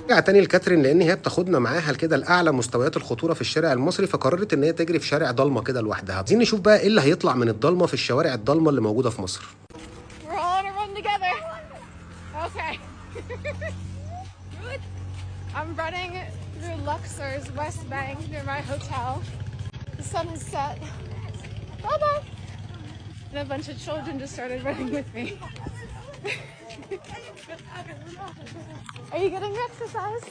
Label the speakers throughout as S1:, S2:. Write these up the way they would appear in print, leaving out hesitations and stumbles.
S1: رجع تاني لكاترين لان هي بتاخدنا معاها كده لاعلى مستويات الخطورة في الشارع المصري، فقررت ان هي تجري في شارع ضلمة كده لوحدها. عايزين نشوف بقى ايه اللي هيطلع من الضلمة في الشوارع الضلمة اللي موجودة في مصر.
S2: We're all on a run together. Okay. Good. I'm running through Luxor's West Bank near my hotel. The sun has set. Bye bye. And a bunch of children just started running with me. Are you getting your exercise?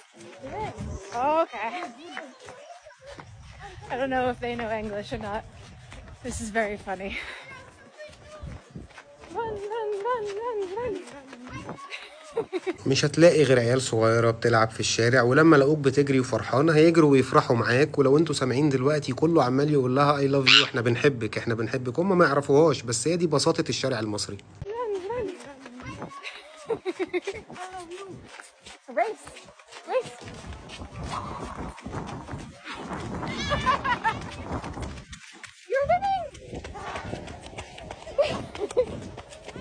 S2: Yes. Okay. I don't know if they know English or not. This is very funny. Run, run, run, run, run.
S1: مش هتلاقي غير عيال صغيرة بتلعب في الشارع، ولما لقوك بتجري وفرحانة هيجروا ويفرحوا معاك. ولو انتوا سامعين دلوقتي كله عمال يقول لها I love you، احنا بنحبك احنا بنحبك، هم ما يعرفوهاش، بس هي دي بساطة الشارع المصري.
S2: Run, run. Race, race. You're winning.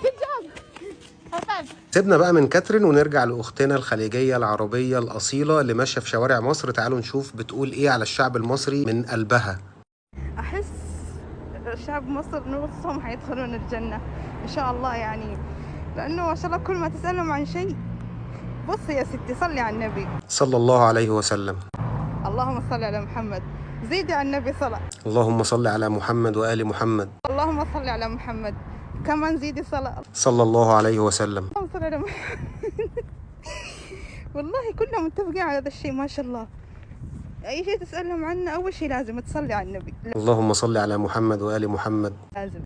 S2: Good job. High five.
S1: سيبنا بقى من كاترين ونرجع لأختنا الخليجية العربية الأصيلة اللي ماشية في شوارع مصر. تعالوا نشوف بتقول إيه على الشعب المصري من قلبها.
S3: أحس شعب مصر نصهم حيدخلون الجنة إن شاء الله، يعني لأنه ما شاء الله كل ما تسألهم عن شيء، بصي يا ستي صلي على النبي
S1: صلى الله عليه وسلم،
S3: اللهم صل على محمد، زيدي على النبي صلاة،
S1: اللهم صل على محمد وآل محمد،
S3: اللهم صل على محمد، كمان زيدي صلاة،
S1: صلى الله عليه وسلم،
S3: اللهم صل على محمد. والله كلنا متفقين على هذا الشيء ما شاء الله. أي شيء تسألهم عنه أول شيء لازم تصلي على النبي،
S1: اللهم صل على محمد وآل محمد،
S3: لازم،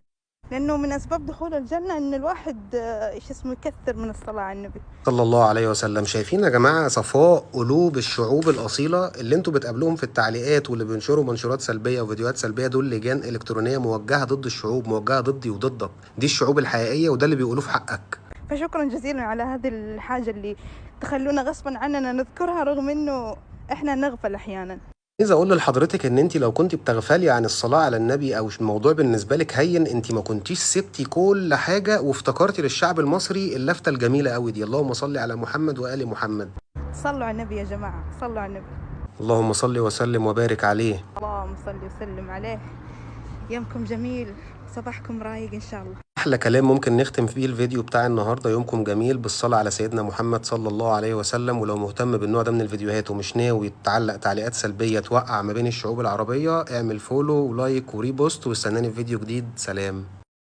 S3: لأنه من أسباب دخول الجنة إن الواحد إيش اسمه يكثر من الصلاة على النبي
S1: صلى الله عليه وسلم. شايفين يا جماعة صفاء قلوب الشعوب الأصيلة اللي انتوا بتقابلوهم في التعليقات واللي بينشروا منشورات سلبية وفيديوهات سلبية، دول لجان إلكترونية موجهة ضد الشعوب، موجهة ضدي وضدك، دي الشعوب الحقيقية وده اللي بيقولوه في حقك.
S3: فشكرا جزيلا على هذه الحاجة اللي تخلونا غصبا عننا نذكرها رغم إنه إحنا نغفل أحيانا.
S1: عايز اقول لحضرتك ان انت لو كنت بتغفلي عن الصلاة على النبي او الموضوع بالنسبة لك هين، انت ما كنتيش سبتي كل حاجة وافتكرتي للشعب المصري اللفته الجميلة قوي دي، اللهم صل على محمد وال محمد.
S3: صلوا على النبي يا جماعة، صلوا على النبي،
S1: اللهم صل وسلم وبارك عليه،
S3: اللهم صل وسلم عليه. يومكم جميل، صباحكم رايق ان شاء الله.
S1: احلى كلام ممكن نختم فيه الفيديو بتاع النهارده، يومكم جميل بالصلاة على سيدنا محمد صلى الله عليه وسلم. ولو مهتم بالنوع ده من الفيديوهات ومش ناوي تعلق تعليقات سلبية توقع ما بين الشعوب العربية، اعمل follow و like و repost واستناني في فيديو جديد. سلام.